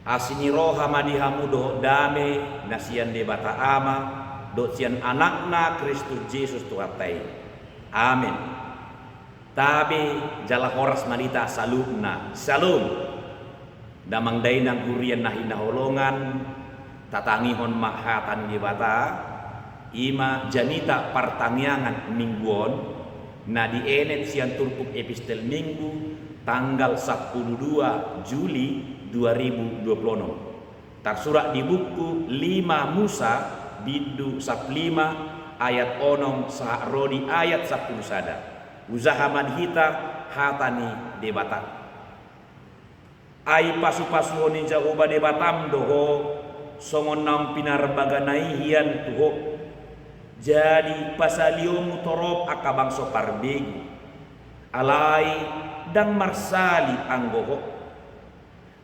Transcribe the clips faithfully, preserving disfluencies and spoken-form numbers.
Asi ni roha ma di hamu dohot dame na sian Debata Ama dohot sian Anakna Kristus Jesus Tuhanta i. Amen. Tabe jala horas ma di hita saluhutna. Syalom. Damang dainang huria na hinaholongan, tatangihon ma hata ni Debata, i ma jamita partangiangan minggu on, na dienet sian turpuk Epistel Minggu, tanggal sampulu dua Juli dua ribu dua puluh onom. Tarsurat di buku lima Musa, bindu sampulu lima, ayat onom sahat ro di ayat sampulu sada. Hujaha ma di hita hata ni Debata. Ai pasupasuhon ni Jahowa Debatam do ho, songon naung pinarbagana i hian tu ho. Jadi pasalionmu torop angka bangso parbegu. Alai ndang marsali anggo ho.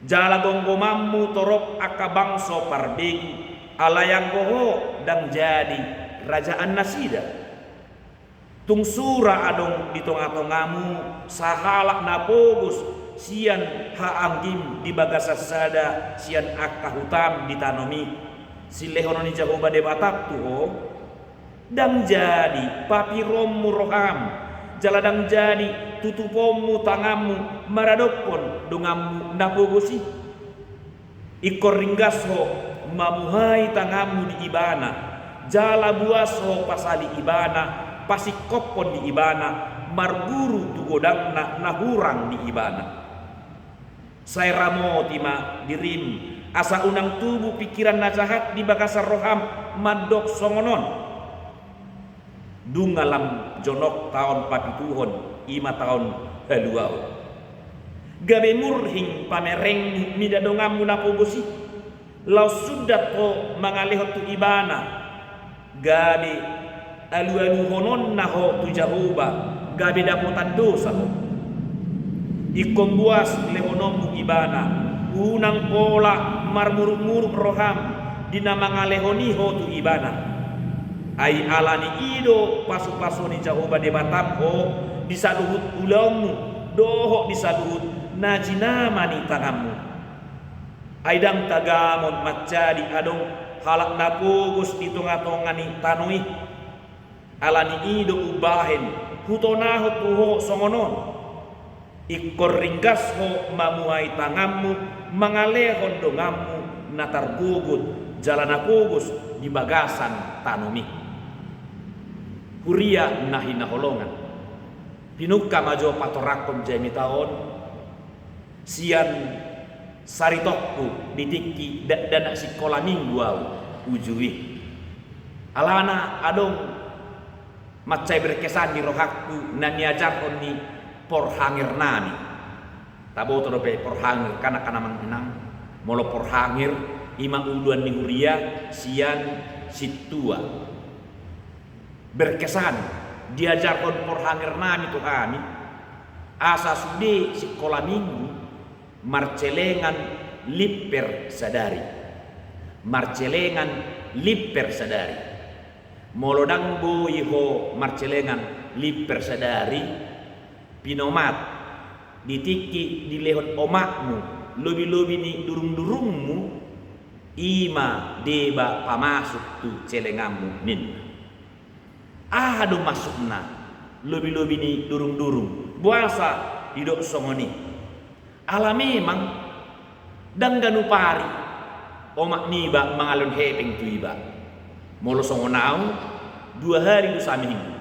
Jala gomgomanmu torop angka bangso parbegu, alai anggo ho ndang jadi rajaannasida. Tung sura adong di tongatongamu sahalak na pogos sian haanggim di bagasan sada sian angka hutam di tanomi, silehonon ni Jahowa Debatam tu ho. Ndang jadi papironmu roham, jala ndang jadi tutuponmu tanganmu maradophon donganmu na pogos i. Ingkon ringgas ho mamuhai tanganmu di ibana, jala buas ho pasali ibana, pasingkophon di ibana, marguru tu godangna na hurang di ibana. Sai ramoti ma dirim, asa unang tubu pingkiran na jahat di bagasan roham mandok songon on. Dung lam jonok taon papituhon, i ma taon haluaon. Gabe murhing pamerengmu mida donganmu na pogos i. Laos sundat ho mangalehon tu ibana. Gabe alualuhononna ho tu Jahowa, gabe dapotan dosa ho. Ingkon buas lehononmu ibana, unang pola marmurukmuruk roham di na mangalehon i ho tu ibana. Ai ala ni i do pasupasuon ni Jahowa Debatam ho di saluhut ulaonmu dohot di saluhut na jinama ni tanganmu. Ai ndang tagamon manjadi adong halak na pogos di tongatonga ni tano i. Ala ni i do umbahen hutonahon tu ho songon on. Ingkon ringgas ho mamuhai tanganmu mangalehon donganmu na targogot jala na pogos di bagasan tanomi. Huria na hinaholongan, pinungka ma jo patorangkon jamita on sian saritongku di tingki dakdanak sikola minggu au uju i. Alana adong mansai berkesan di rohangku na niajarhon ni porhangirnami. Taboto dope porhangir kan angka na manginang, molo porhangir i ma uluan ni huria sian sintua. Berkesan diajarhon porhangirnami tu hami, asa sude sikola minggu marcelengan limper sadari. Marcelengan limper sadari. Molo ndang boi ho marcelengan limper sadari, pinomat di tingki dilehon omakmu lobilobi ni durungdurungmu, i ma deba pamasuk tu celenganmu ninna. Aha do maksudna lobilobi ni durungdurung? Boasa didok songon i? Ala memang ndang ganup ari omak niba mangalehon hepeng tu iba. Molo songon au, dua hari do saminggu.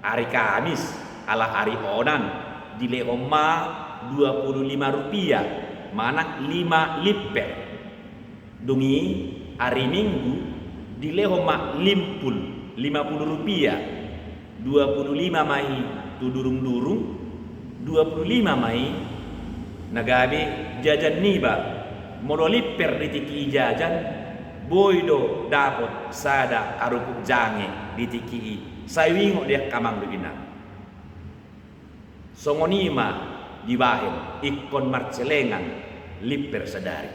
Ari Kamis, ala ari onan, dilehon ma dua pulu lima rupiah, manang lima limper. Dung i ari Minggu dilehon ma limpul, lima pulu rupiah. Dua pulu lima ma i tu durungdurung, dua pulu lima ma i na gabe jajan niba. Molo limper di tingki i jajan, boi do dapot sada arupuk jange di tingki i. Sai uingot di angka amang dohot inang. Songon i ma dibahen ingkon marcelengan limper sadari.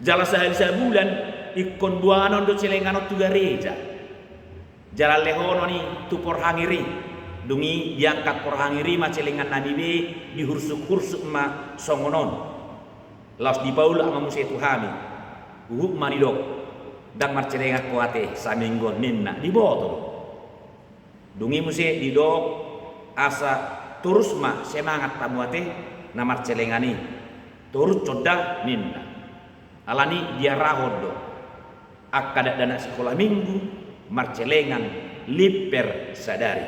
Jala sahali sabulan ingkon boanon do celengan on tu gareja. Jala lehonon i tu porhangir i. Dung i diangkat porhangir i ma celengannami be, dihursukhursuk ma songon on. Laos dipaulak ma muse tu hami, huhut ma didok, ndang marcelengan ho ate saminggu on ninna, diboto do. Dung i muse didok, asa torus ma semangat hamu ate na marcelengan i, torus honda ninna. Alani diarahon do angka dakdanak sikola minggu marcelengan limper sadari.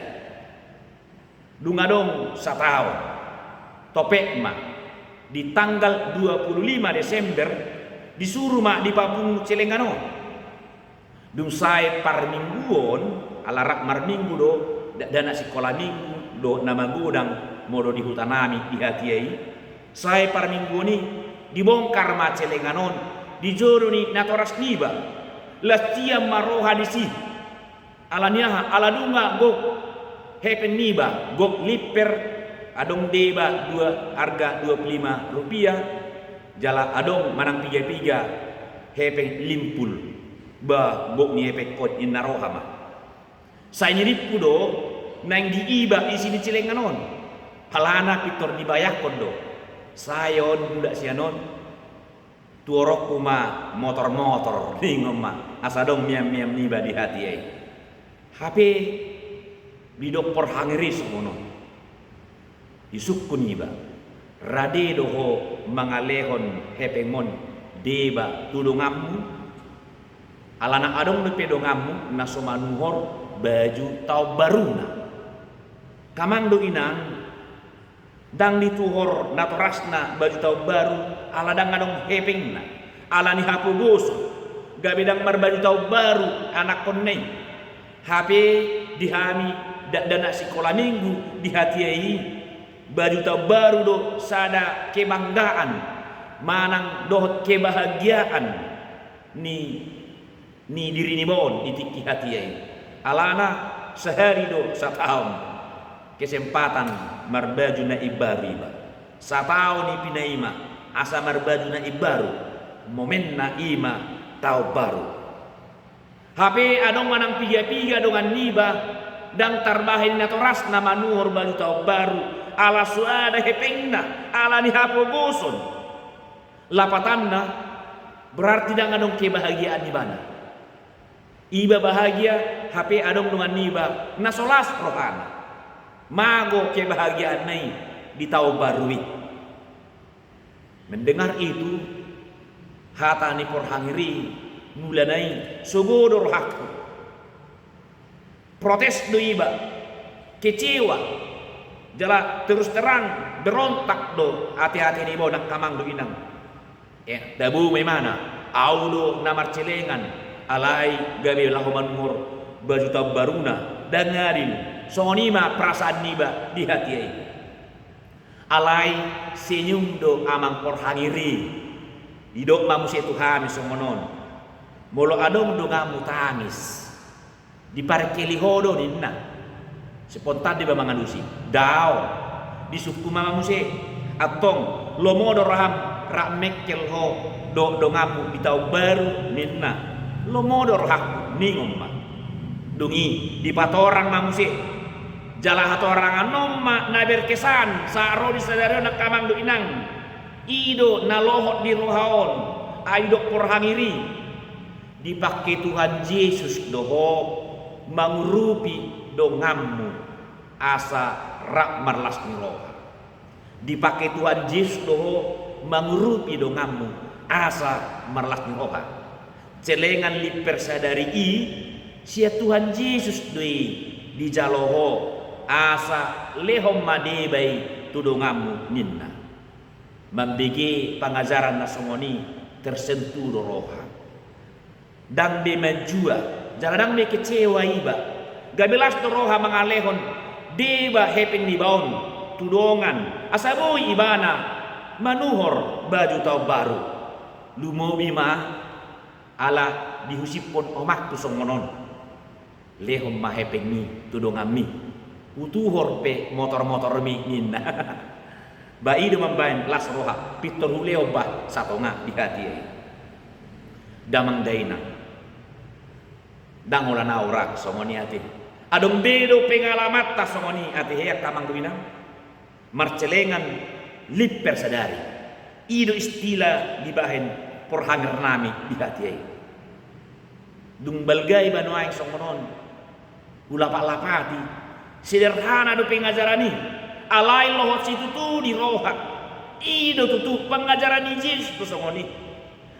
Dung adong sataon, topet ma di tanggal dua puluh lima Desember disuru ma dipapungu celengan on. Dung sae parmingguon, ala rap marminggu do dakdanak sikola minggu dohot na magodang molo di huta nami di Hatia i. Sae parmingguon i dibongkar ma celengan on di jolo ni natoras niba. Las tiam ma roha disi. Alani aha? Ala nunga gok hepeng niba, gok limper, adong deba dua, arga dua puluh lima rupiah, jala adong manang piga-piga hepeng limpul. Ba gok ni hepeng on, ninna roha ma. Sai nirimpu do naeng diiba isi ni celengan on. Alana pintor dibayangkon do. Sae on mulak sian on, tuhoronku ma motor-motor, ningon ma, asa adong miam-miam niba di Hatia i. Hape didok porhangir i songon on. Disungkun iba, rade do ho mangalehon hepeng on deba tu donganmu? Alana adong dope donganmu na so manuhor baju taon baruna. Amang dohot inang, ndang dituhor natorasna baju taon baru, ala ndang adong hepengna, ala ni hapogoson, gabe ndang marbaju taon baru anakkonna i. Hape di hami dakdanak sikola minggu di Hatia i, baju taon baru do sada kebanggaan manang dohot kebahagiaan ni ni diri niba on di tingki Hatia i. Alana sahali do sataon kesempatan marbaju na imbaru iba. Sataon i pinaima asa marbaju na imbaru, momenna i ma taon baru. Hape adong manang piga-piga dongan niba ndang tarbahen natorasna manuhor baju taon baru, ala so ada hepengna, ala ni hapogoson. Lapatanna, berarti ndang adong kebahagiaan di ibana. Iba bahagia, hape adong dongan niba na so las rohana. Mago kebahagiaanna i di taon baru i. Mendengar itu, hata ni porhangir i, mulana i sogo do rohangku. Protes do iba, kecewa, jala terus terang berontak do ate-ate niba on, angka amang dohot inang. Eh, tabo ma ibana, au do na marcelengan, alai gabe laho manuhor baju taon baruna, ndang adil. Songon i ma perasaan niba di Hatia i. Alai senyum do amang porhangir i. Didok ma muse tu hami songon on, molo adong donganmu tangis, diparkeli ho do ninna. Spontan do iba mangalusi, daong. Disungkun ma muse, antong, lomo do roham rap mengkel ho dohot donganmu di taon baru ninna. Lomo do rohangku, ningon ma. Dung i dipatorang ma muse, jala hatorangan on ma na berkesan sahat ro di sadari on, angka amang dohot inang. I do na lohot di roha on, ai didok porhangir i, dipangke Tuhan Jesus do ho mangurupi donganmu asa rap marlas ni roha. Dipangke Tuhan Jesus do ho mangurupi donganmu asa marlas ni roha. Celengan limper sadari i sian Tuhan Jesus do i dijalo ho asa lehon ma deba i tu donganmu ninna. Mambege pangajaran na songon i tersentuh do roha. Ndang be manjua, jala ndang be kecewa iba. Gabe las do roha mangalehon deba hepeng niba on tu dongan, asa boi ibana manuhor baju taon baru. Lumobi ma ala dihusipon omangku songon on. Lehon ma hepengmi tu donganmi. Hutuhor pe motor-motormi ninna. Ba i do mambaen las roha, pintor hulehon bah satonga di Hatia i. Damang dainang. Ndang holan au rap songon i ate. Adong be do pengalamanta songon i ate he angka amang dohot inang. Marcelengan limper sadari. I do istilah dibahen porhanger nami di hatiha i. Dung balga i ba nuaeng songon on, hulapat-lapati. Sederhana do pengajaran i, alai lohot situtu di roha. I do tutu pengajaran ni Jesus do songon i.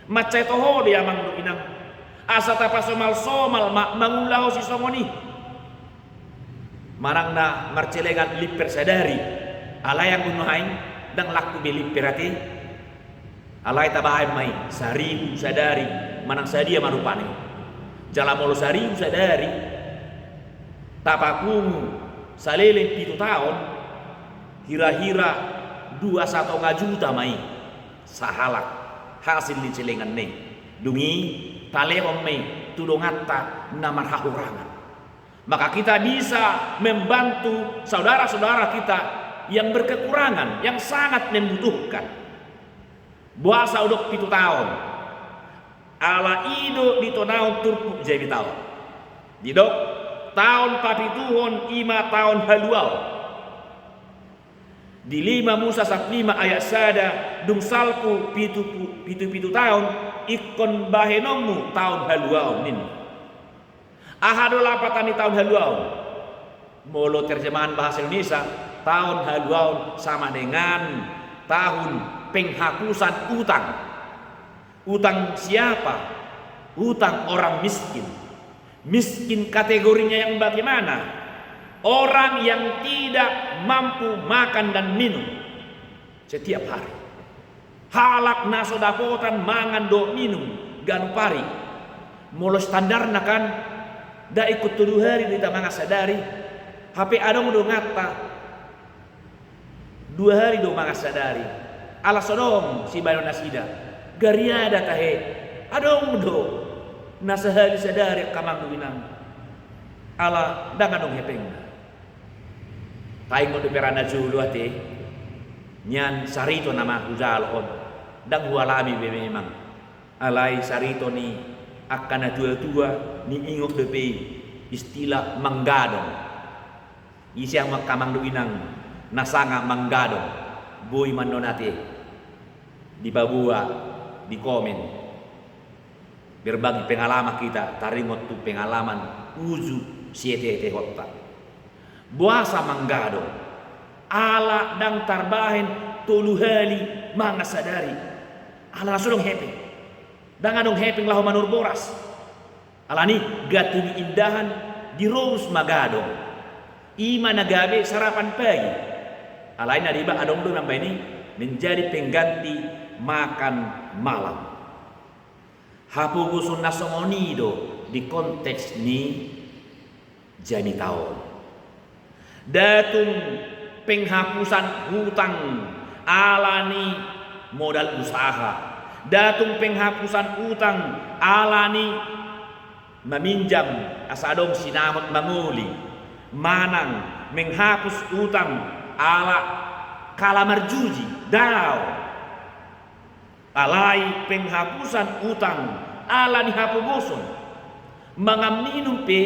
Mansai toho do i amang dohot inang, asa tapasomal-somal ma mangulahon sisongon i. Manang na marcelengan limper sadari, alai anggo nuaeng ndang laku be limper ate. Alai tabahen ma i saribu sadari manang sadia ma rupani. Jala molo saribu sadari tapapungu saleleng pitu taon, hira-hira dua satonga juta ma i sahalak hasil ni celenganna i. Dung i talehon ma i tu donganta na marhahurangan. Maka kita bisa membantu saudara-saudara kita yang berkekurangan, yang sangat membutuhkan. Boasa hudok pitu taon? Ala i do ditonaon turpuk jamita on. Didok, taon papituhon i ma taon haluaon. Di lima Musa sampulu lima ayat sada, dung salpu pitu, pitu-pitu taon, ingkon bahenonmu taon haluaon ninna. Aha do lapatan ni taon haluaon? Molo terjemahan bahasa Indonesia, taon haluaon sama dengan tahun penghapusan utang. Utang siapa? Utang orang miskin. Miskin kategorinya yang bagaimana? Orang yang tidak mampu makan dan minum setiap hari. Halak na so dapotan mangan dohot minum ganup ari. Molo standarna kan, nda ingkon tolu hali do hita mangan sadari. Hape adong do donganta dua hali do mangan sadari. Ala so adong sibahenon nasida, gariada tahe. Adong do na sahali sadari angka amang dohot inang. Ala ndang adong hepengna. Taingot dope ra na jolo ate, nian sarito nama hujalo on, ndang hualami be memang. Alai sarito ni angka natua-tua, niingot dope i istilah manggadong. Ise hamu angka amang dohot inang na sanga manggadong? Boi ma annon ate dipaboa di komen. Berbagi pengalaman hita, taringot tu pengalaman uju sietehetehonta. Boasa manggadong? Ala ndang tarbahen tolu hali mangan sadari. Ala na so adong hepeng. Ndang adong hepeng laho manuruk boras. Alani i ganti ni indahan, dirobus ma gadong. I ma na gabe sarapan pagi. Alai na deba adong do mambahen i menjadi pengganti makan malam. Hapogoson na songon i do di konteks ni jamita on. Nda tung penghapusan hutang ala ni modal usaha. Nda tung penghapusan utang ala ni maminjam asa adong sinamot mangoli. Manang menghapus utang ala kala marjuji. Daong. Alai penghapusan utang ala ni hapogoson. Mangan minum pe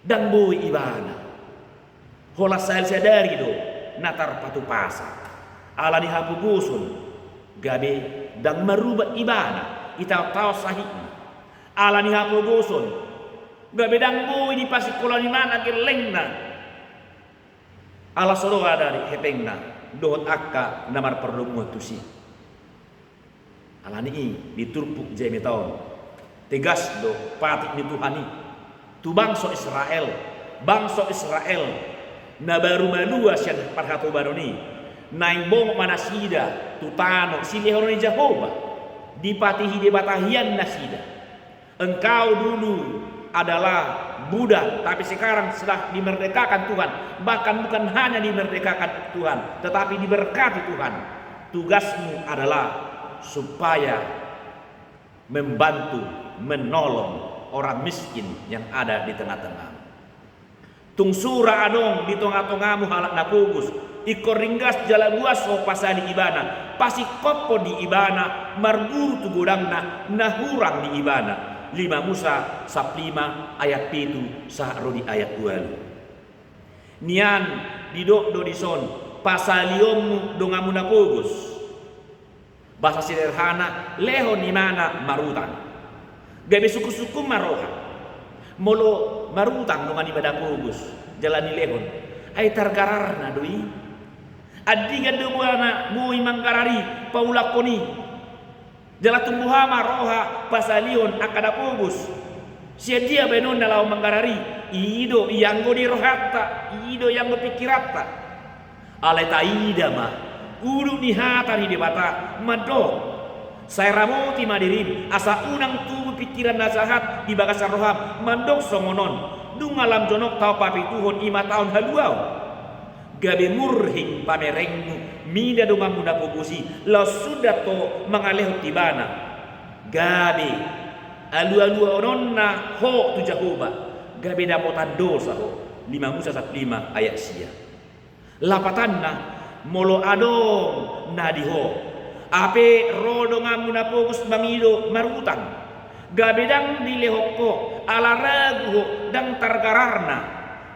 ndang boi ibana. Holan sahali sadari do na tarpatupa. Ala ni hapogoson gabe ndang marubat ibana, itaontaon sahitna. Ala ni hapogoson gabe ndang boi dipasingkola ni ibana gellengna. Ala so adong hepengna dohot angka na marpardomuan tusi. Alani i di turpuk jamita on tegas do patik ni Tuhan i tu bangso Israel. Bangso Israel na baru malua sian parhatobanon i, naeng bongot ma nasida tu tano silehon ni Jahowa, dipatihi Debata hian nasida. Engkau dulu adalah budak, tapi sekarang sudah dimerdekakan Tuhan. Bahkan bukan hanya dimerdekakan Tuhan, tetapi diberkati Tuhan. Tugasmu adalah supaya membantu, menolong orang miskin yang ada di tengah-tengah. Tung sura adong di tonga-tongamu halak na pogos, ingkon ringgas jala buas ho pasali ibana, pasingkophon di ibana, marguru tu godangna na hurang di ibana. Lima Musa sampulu lima ayat pitu sahat ro di ayat ualu. Nian didok do dison pasalionmu donganmu na pogos. Bahasa sederhana, lehon imana marutang. Gabe sungkun-sungkun ma roha. Molo marutang dongan ibana pogos, jala nilehon, ai targararna do i. Andigan do ibana boi manggarar i, paulakhon i. Jala tung boha ma roha pasalihon angka na pogos. Sian dia baenonna laho manggarar i? I do ianggo di rohanta, i do ianggo pingkiranta. Alai taida ma udut ni hata ni Debata mandok, sai ramoti ma dirim, asa unang tubu pingkiran na jahat di bagasan roham, mandok songon on, dung lam jonok taon papituhon i ma taon haluaon. Gabe murhing pamerengmu mida donganmu na pogos i, laos sundat ho mangalehon tu ibana. Gabe alualuononna ho tu Jahowa, gabe dapotan dosa ho. Lima Musa sampulu lima ayat sia. Lapatanna, molo adong na di ho, hape ro donganmu na pogos mangido marutang, gabe ndang dilehon ho, ala ragu ho, ndang targararna,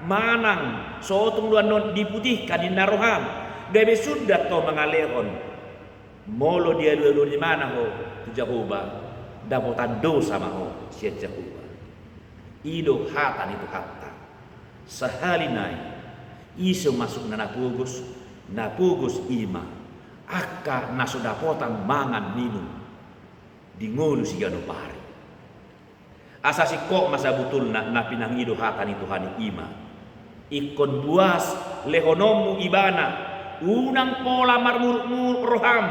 manang so tung do annon diputihkan ninna roham, gabe sundat ho mangalehon. Molo dialualuhon imana ho tu Jahowa, dapotan dosa ma ho sian Jahowa. I do hata ni Tuhanta. Sahali nai, ise masukna na pogos? Na pogos i ma angka na so dapotan mangan minum di ngolu siganup ari. Asa singkop ma sabotulna na pinangido hata ni Tuhan i, i ma: Ingkon buas lehononmu ibana, unang pola marmurukmuruk roham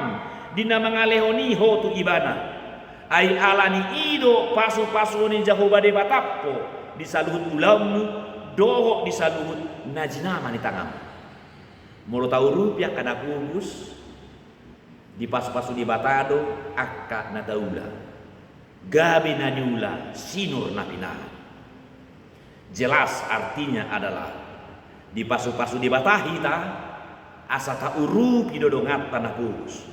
di na mangalehon i ho tu ibana. Ai ala ni i do pasupasuon ni Jahowa Debatam ho di saluhut ulaonmu dohot di saluhut na jinama ni tanganmu. Molo taurupi angka na pogos, dipasupasu Debata do angka na taula, gabe na niula sinur na pinahan. Jelas artinya adalah dipasupasu Debata hita asa taurupi do donganta na pogos.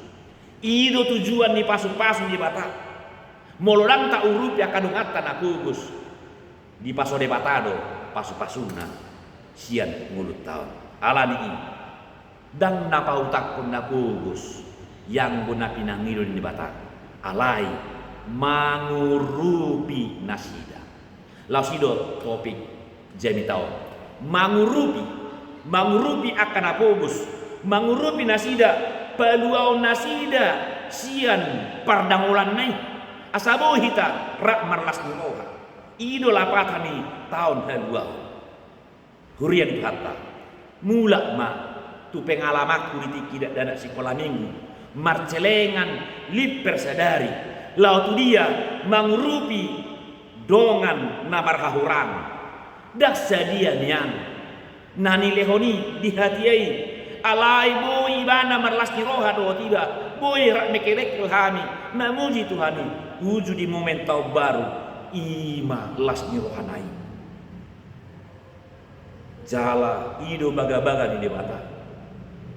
I do tujuan ni pasupasu Debata. Molo ndang taurupi angka donganta na pogos, dipasu Debata do pasupasuna sian ngolunta on. Ala ni i, ndang na pautakhon na pogos ianggo na pinangido ni Debata, alai mangurupi nasida. Laos i do topik jamita on. Mangurupi, mangurupi angka na pogos, mangurupi nasida, paluaon nasida sian pardangolanna i, asa boi hita rap marlas ni roha. I do lapatan ni taon haluaon. Huria ni Tuhanta, mulak ma tu pengalamanku di tingki dakdanak sikola minggu, marcelengan limper sadari, laho tu dia mangurupi dongan na marhahurangan. Ndang sadia nian na nilehon i di hatiha i, alai boi ibana marlas ni roha dohot iba, boi rap mengkelengkel hami mamuji Tuhan i, uju di momen taon baru, i ma las ni rohana i. Jala i do bagabaga ni Debata.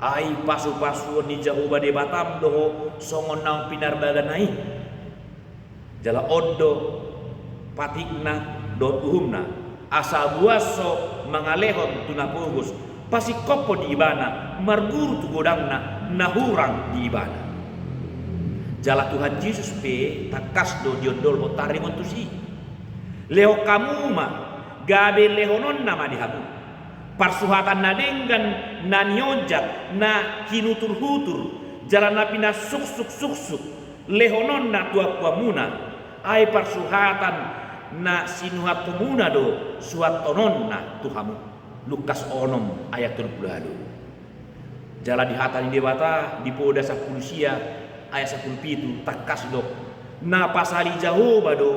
Ai pasupasuon ni Jahowa Debatam do ho songon naung pinarbagana i. Jala on do patikna dohot uhumna, asa buas ho mangalehon tu na pogos, pasingkophon di ibana, marguru tu godangna na hurang di ibana. Jala Tuhan Jesus pe tangkas do diondolhon taringot tusi. Lehon hamu ma, gabe lehononna ma di hamu. Parsuhatan na denggan, na nionjak, na hinuturhutur, jala na pinasuksuksuksuk, lehononna tu ampuanmuna, ai parsuhatan na sinuhathonmuna do suhathononna tu hamu. Lukas onom ayat tolu pulu ualu. Jala di hata ni Debata di Poda sampulu sia ayat sampulu pitu tangkas didok, na pasali Jahowa do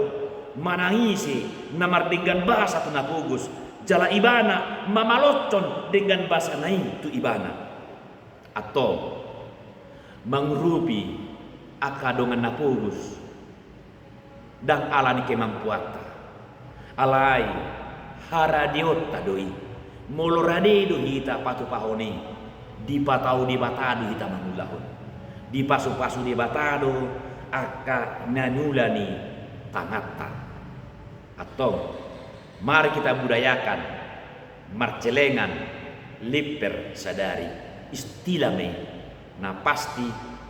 manang ise na mardenggan basa tu na pogos, jala ibana mamaloshon denggan basana i tu ibana. Antong, mangurupi angka dongan na pogos, ndang ala ni kemampuanta, alai haradeonta do i. Molo rade do hita patupahon i, dipatau Debata do hita mangulahon. Dipasupasu Debata do angka na niula ni tanganta. Antong, mari kita budayakan marcelengan limper sadari. Istilah ma i, na pasti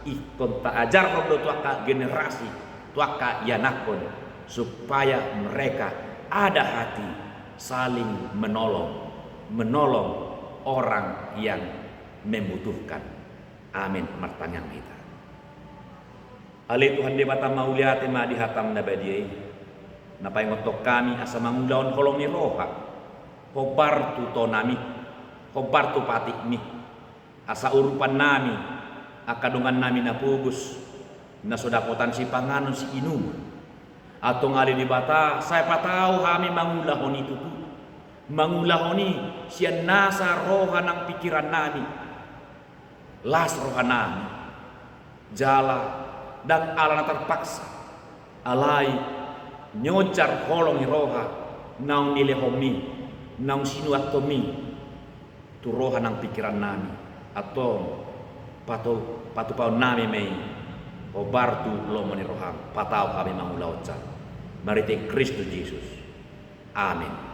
ingkon taajarhon do tu angka generasi, tu angka ianakhon, supaya mereka ada hati saling menolong, menolong orang yang membutuhkan. Amin. Martangiang ma hita. Ale Tuhan Debata, mauliate ma di hataM na badia i, na paingothon hami asa mangulahon holong ni roha, hombar tu tonaMi, hombar tu patikMi, asa urupannami, angka dongannami na pogos, na so dapotan sipanganon siinumon. Antong ale Debata, sai patau hami mangulahon i tutu, mangulahon i sian nasa roha nang pingkirannami, las rohanami, jala ndang ala na tarpaksa, alai nionjar holong ni roha naung nilehonMi, naung sinuanhonMi tu roha nang pingkirannami. Antong patu-, patupaonnami ma i hombar tu lomo ni rohaM, patau hami mangulahon sian, marhite Kristus Jesus. Amin.